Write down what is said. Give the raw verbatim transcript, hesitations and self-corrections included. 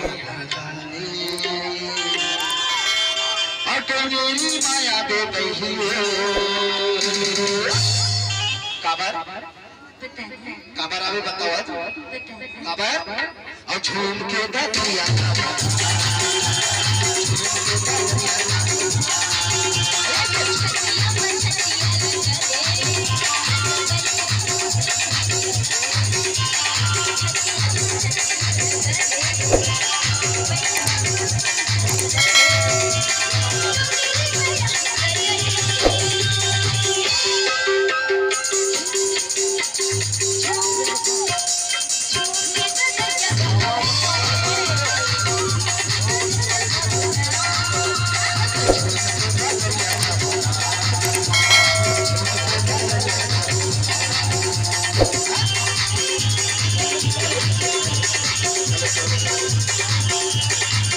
अउ तो मेरी माया दे दही हो। काबर? काबर आवे बतावत? काबर? अउ झूम के दतिया।